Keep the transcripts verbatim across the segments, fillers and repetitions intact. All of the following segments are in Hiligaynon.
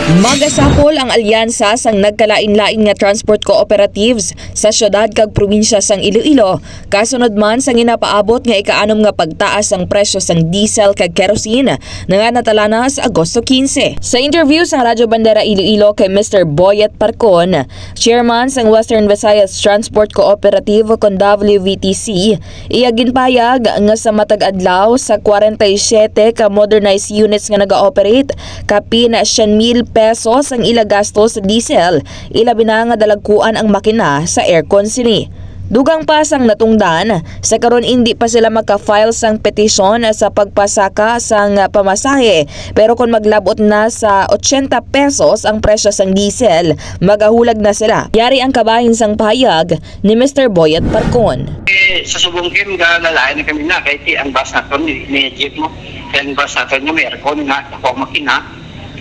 Magasapol ang alyansa sang nagkalain-lain nga transport cooperatives sa siyudad kag probinsya sang Iloilo, kasunod man sang ginapaabot nga ikaanom nga pagtaas sang presyo sang diesel kag kerosene nga natalanas Agosto quince. Sa interview sang Radyo Bandera Iloilo kay Mister Boyet Parcon, chairman sang Western Visayas Transport Cooperative o kon W V T C, iya ginpahayag nga sa matag adlaw sa forty-seven ka modernized units nga naga-operate, kapin siyam mil pesos ang ila gasto sa diesel, ilabi na nga dalagkuan ang makina sa aircon sini. Dugang pa sang natungdan, sa karon indi pa sila maka-file sang petisyon sa pagpasaka sang pamasahe, pero kon maglabot na sa ochenta pesos ang presyo sang diesel, magahulag na sila. Yari ang kabahin sang pahayag ni Mister Boyet Parcon. Eh, sa subong, Kim, ga lalain na kami na kay ti ang bus naton ni, ni jeep mo. Kay ang bus naton nga may aircon na, ako ang makina.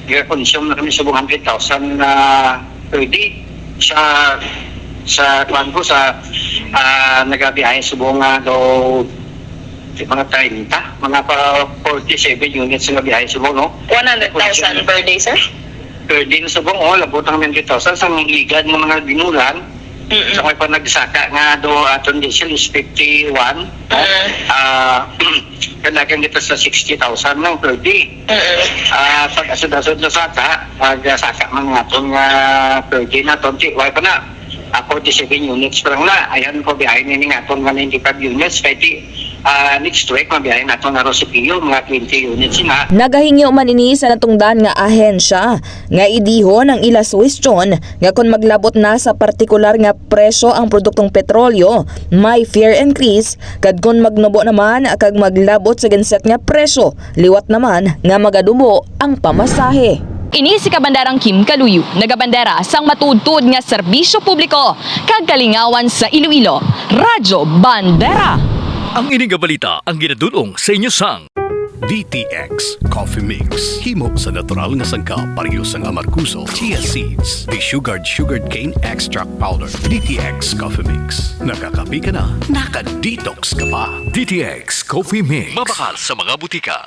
Ga-consume na kami subong hundred thousand na per day sa, sa kuwan ko, sa, ah, nagabiyahe subong nga daw, di, mga treinta, mga pa forty-seven units nga biyahe subong, no? One hundred thousand per day, sir? Per day na subong, oh, labot ang hundred thousand sa mga ligad nga mga binulan. Mm-mm. Sa may panagsaka nga do aton diesel is fifty-one, no? Mm. Ah, kanakan kita sa sixty thousand lang per day. Mm-mm. Ah, pag asod-asod na saka, magsaka man nga aton nga per day na twenty, wala pa na. Ah, forty-seven units pa lang na. Ayan po, biyahe ni nga aton nga ninety-five units. Kay ti, ah, next week, mabiyahe naton nga Rosipio, mga twenty units na. Nagahingyo man ini sa natungdan nga ahensya nga idihon ang ila suhestyon nga kon maglabot na sa partikular nga presyo ang produktong petrolyo, may fare increase, kag kon magnubo naman kag maglabot sa ginset nga presyo, liwat naman nga maganubo ang pamasahe. Ini si Kabanderang Kim Kaluyo, nagabandera sang matuod-tuod nga serbisyo publiko kag kalingawan sa Iloilo, Radyo Bandera. Ang ini nga balita ang ginadul-ong sa inyo sang D T X Coffee Mix. Himo sa natural nga sangkap, pareho sang amargoso, chia seeds, desugared sugarcane extract powder. D T X Coffee Mix. Nakakape ka na, naka-detox ka pa. D T X Coffee Mix. Mabakal sa mga butika.